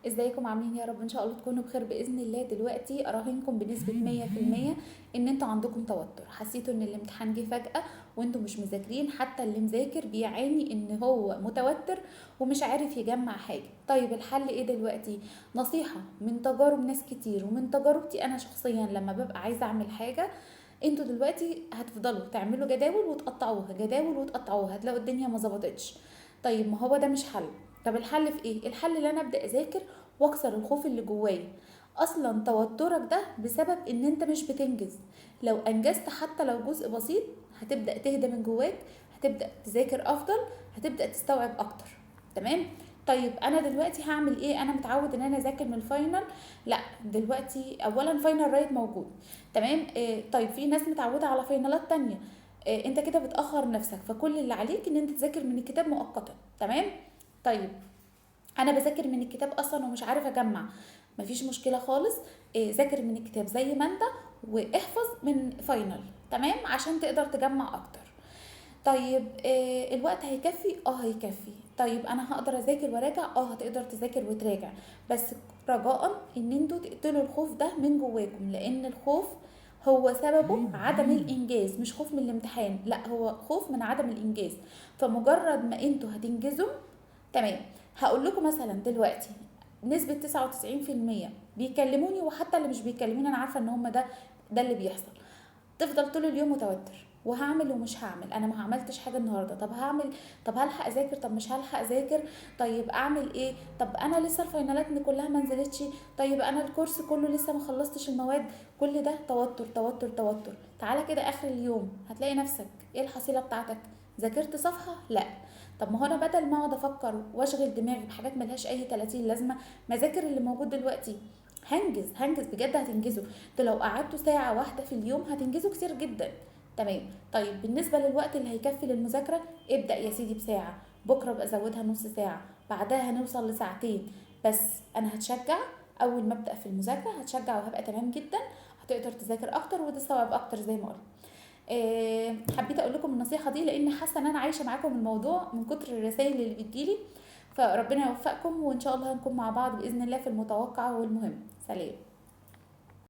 ازيكم عاملين؟ يا رب ان شاء الله تكونوا بخير باذن الله. دلوقتي اراهنكم بنسبة 100% ان انتوا عندكم توتر، حسيتوا ان الامتحان جه فجاة وانتوا مش مذاكرين، حتى اللي مذاكر بيعاني ان هو متوتر ومش عارف يجمع حاجة. طيب الحل ايه دلوقتي؟ نصيحة من تجارب ناس كتير ومن تجاربتي انا شخصيا، لما ببقى عايزه اعمل حاجة، انتوا دلوقتي هتفضلوا تعملوا جداول وتقطعوها، جداول وتقطعوها، هتلاقوا الدنيا ما ظبطتش. طيب ما هو ده مش حل. طب الحل في ايه؟ الحل ان انا ابدا اذاكر واكسر الخوف اللي جوايا. اصلا توترك ده بسبب ان انت مش بتنجز. لو انجزت حتى لو جزء بسيط هتبدا تهدى من جواك، هتبدا تذاكر افضل، هتبدا تستوعب اكتر. تمام؟ طيب انا دلوقتي هعمل ايه؟ انا متعود ان انا اذاكر من ال final. لا دلوقتي اولا final write موجود، تمام؟ طيب في ناس متعوده على final ات تانية، انت كده بتاخر نفسك، فكل اللي عليك ان انت تذاكر من الكتاب مؤقتا. تمام؟ طيب انا بذاكر من الكتاب اصلا ومش عارفه اجمع، مفيش مشكلة خالص، ذاكر من الكتاب زي ما انت واحفظ من final، تمام؟ عشان تقدر تجمع اكتر. طيب الوقت هيكفي؟ هيكفي. طيب انا هقدر اذاكر وراجع؟ هتقدر تذاكر وتراجع، بس رجاء ان انتوا تقتلوا الخوف ده من جواكم، لان الخوف هو سببه عدم الانجاز، مش خوف من الامتحان، لا هو خوف من عدم الانجاز. فمجرد ما انتوا هتنجزوا، تمام. هقول لكم مثلا دلوقتي نسبة 99% بيكلموني، وحتى اللي مش بيكلموني انا عارفة ان هم ده اللي بيحصل. تفضل طول اليوم متوتر، وهعمل ومش هعمل، انا ما عملتش حاجة النهارده، طب هعمل، طب هلحق اذاكر، طب مش هلحق اذاكر، طيب اعمل ايه، طب انا لسه ال final ات كلها ما نزلتش، طيب انا الكورس كله لسه ما خلصتش المواد. كل ده توتر توتر توتر. تعالى كده اخر اليوم هتلاقي نفسك ايه الحصيلة بتاعتك؟ ذاكرت صفحة؟ لا. طب ما هو انا بدل ما اقعد افكر واشغل دماغي بحاجات ملهاش اي 30 لازمه، ما اذاكر اللي موجود دلوقتي. هنجز بجد، هتنجزوا. انتوا لو قعدتوا ساعة واحدة في اليوم هتنجزوا كتير جدا. تمام؟ طيب بالنسبة للوقت اللي هيكفي للمذاكره، ابدا يا سيدي بساعة، بكره ابقى ازودها نص ساعة، بعدها هنوصل لساعتين. بس انا هتشجع اول ما ابدا في المذاكرة، هتشجع وهبقى تمام جدا، هتقدر تذاكر اكتر وتستوعب اكتر زي ما قلت. حبيت اقول لكم النصيحة دي لان حاسه ان انا عايشه معاكم الموضوع من كتر الرسائل اللي بتجيلي. فربنا يوفقكم، وان شاء الله هنكون مع بعض باذن الله في المتوقع والمهم. سلام.